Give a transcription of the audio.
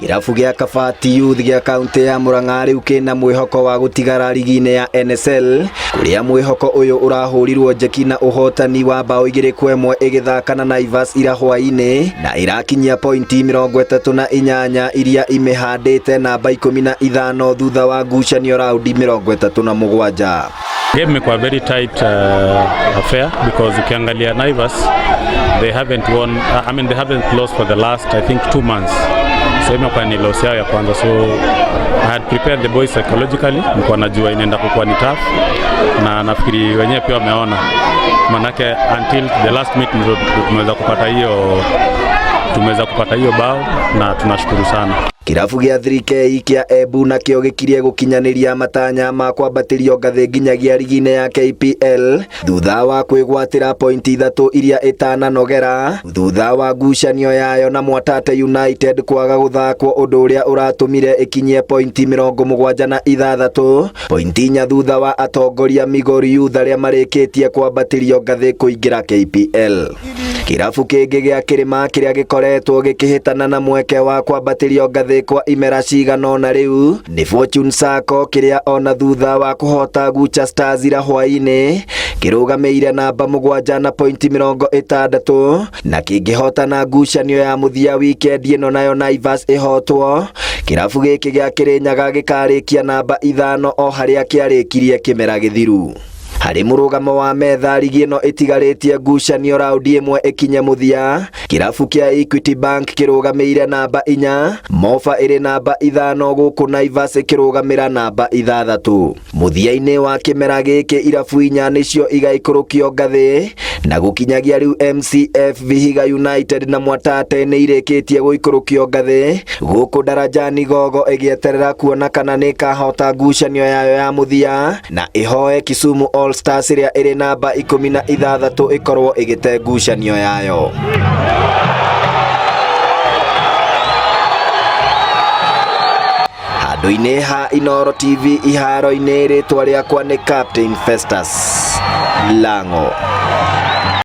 Kĩrabu gĩa Kabati Youth gĩa kaunti ya Murang'a rĩu kĩna mwĩhoko wa gũtigara rigi-inĩ ya NSL kũrĩa mwĩhoko ũyũ ũrahũrirwo njeki na ũhotani wa bao 2-1 ĩgĩthaka na Naivas ira hwaĩ-inĩ na ĩrakinyia pointi 38 iria imĩhandĩte namba 15 thutha wa ngucanio raundi 37. Game imekuwa very tight affair because ukiangalia Naivas they haven't won, I mean they haven't lost for the last I think 2 months, so imekuwa ni loss yao ya kwanza, so I had prepared the boys psychologically, nilikuwa najua inaenda kukuwa ni tough, na nafikiri wenyewe pia wameona, manake until the last minute ndio tumeweza kupata hiyo bao na tunashukuru sana. Kĩrabu gĩa 3K kĩa Embu nakĩo gĩkirie gũkinyanĩria matanya ma kwambatĩrio ngathĩ nginyagia rigi-inĩ ya KPL thutha wa kwĩgwatĩra pointi 3 iria ĩtananogera thutha wa ngucanio yayo na Mwatate United kwaga gũthakwo ũndũ ũrĩa ũratũmire ĩkinyie pointi 76, pointi 4 thutha wa atongoria Migori Youth arĩa marĩkĩtie kwambatĩrio ngathĩ kũingĩra KPL. Kĩrabu kĩngĩ gĩa kĩrĩma kĩrĩa gĩkoretwo gĩkĩhĩtana na mweke wa kwambatĩrio ngathĩ kwa imera cigana ũna rĩu nĩ Fortune Sacco kĩrĩa ona thutha wa kũhota Gucha Stars ira hwaĩ-inĩ kĩrũgamĩire namba 7 na pointi 60 na kĩngĩhotana ngucanio ya mũthia wikendi ĩno nayo Naivas ĩhotwo kĩrabu gĩkĩ gĩa Kĩrĩnyaga gĩkarĩkia namba 5 o harĩa kĩarĩkirie kĩmera gĩthiru. Harĩ mũrũgamo wa metha rigi ĩno ĩtigarĩtie ngucanio raundi ĩmwe ĩkinye mũthia kĩrabu kĩa Equity Bank kĩrũgamĩire namba 4, Mofa ĩrĩ namba 5 gũkũ Naivas ĩkĩrũgamĩra namba 6. Mũthia-inĩ wa kĩmera gĩkĩ irabu 4 nĩcio igaikũrũkio ngathĩ na gũkinyagia rĩu MCF, Vihiga United na Mwatate nĩ irĩkĩtie gũikũrũkio ngathĩ gũkũ Darajani Gogo ĩgĩeterera kuona kana nĩ ĩkahota ngucanio yayo ya mũthia na ĩhoe Kisumu All Stars ĩrĩa ĩrĩ namba 16 ĩkorwo ĩgĩte ngucanio yayo. Handũ-inĩ ha Inooro TV iharo-inĩ rĩtwa rĩakwa nĩ Captain Festus Lango.